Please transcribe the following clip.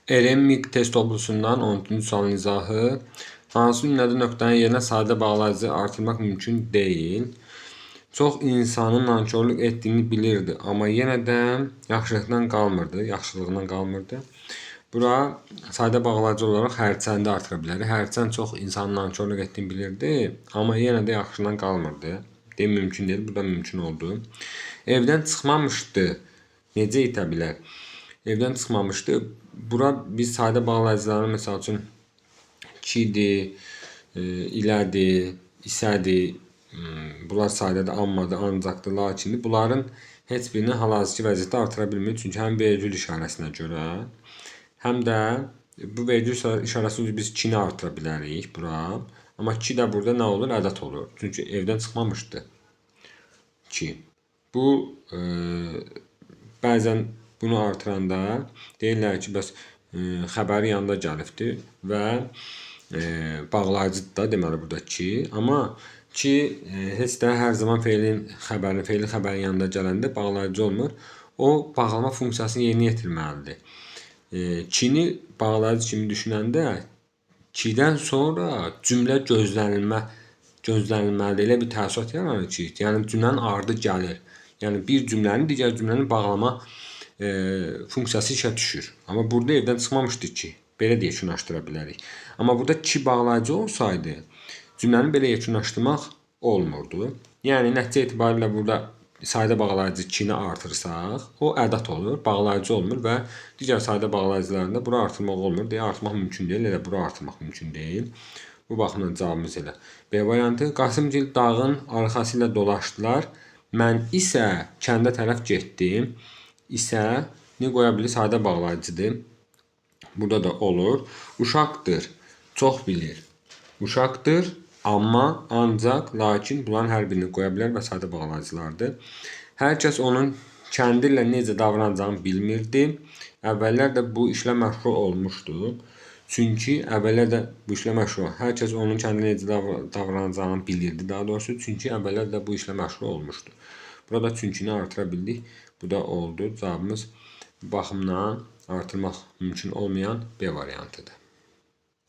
RMMİQ test toplusundan 10-cu sualın izahı. Hansı cümlədə nöqtənin yerinə sadə bağlayıcı artırmaq mümkün deyil? Çox insanın nankorluq etdiyini bilirdi, amma yenə də yaxşılıqdan qalmırdı, yaxşılığından qalmırdı. Bura sadə bağlayıcı olaraq hərçəndi artıra bilərik. Hərçənd çox insanın nankorluq etdiyini bilirdi, amma yenə də yaxşılığından qalmırdı. Deyim mümkün deyil, bu da mümkün oldu. Evdən çıxmamışdı. Necə itə bilər? Evdən çıxmamışdı. Bura biz sadə bağlayıcıların məsəl üçün kidir, ilədir, isədir. Bunlar sadədir, ammadır, ancaqdır, lakindir. Bunların heç birini hal-hazırki vəziyyətdə artıra bilmirik. Çünki həm vergül işarəsinə görə, həm də bu vergül işarəsi üçün biz kini artıra bilərik bura. Amma ki də burada nə olur? Ədəd olur. Çünki evdən çıxmamışdı ki. Bu bəzən bunu artıranda deyirlər ki, bəs xəbəri yanında gəlibdir və bağlayıcıdır da deməli burada ki. Amma ki heç də hər zaman feilin xəbərini, feilin xəbərin yanında gələndə bağlayıcı olmur. O bağlama funksiyasını yerinə yetirməlidir. Kini bağlayıcı kimi düşünəndə kidən sonra cümlə gözlənilməlidir. Elə bir təəssürat yaranır ki, yəni cümlənin ardı gəlir. Yəni bir cümləni digər cümləni bağlama funksiyası işə düşür. Amma burada evdən çıxmamışdı ki, belə də yekunlaşdıra bilərik. Amma burada ki bağlayıcı olsaydı, cümləni belə yekunlaşdırmaq olmurdu. Yəni nəticə etibarilə burada sadə bağlayıcı kini artırsaq, o ədad olur, bağlayıcı olmur və digər sadə bağlayıcılarında bura artırmaq olmur. Deyə artırmaq mümkün deyil, elə bura artırmaq mümkün deyil. Bu baxımdan cavabımız elə B variantı. Qasımgil dağın arxası ilə dolaşdılar. Mən isə kəndə tərəf getdim. İsə nə qoya bilir? Sadə bağlayıcıdır. Burada da olur. Uşaqdır, çox bilir. Uşaqdır, amma, ancaq, lakin bunların hər birini qoya bilər və sadə bağlayıcılardır. Hər kəs onun kəndirlə necə davranacağını bilmirdi. Əvvəllər də bu işlə məşğul olmuşdu. Çünki əvvəllər də bu işlə məşğul. Hər kəs onun kəndirlə necə davranacağını bilirdi daha doğrusu. Çünki əvvəllər də bu işlə məşğul olmuşdu. Burada çünkini artıra bildik. Bu da oldu. Cavabımız baxımdan artırmaq mümkün olmayan B variantıdır.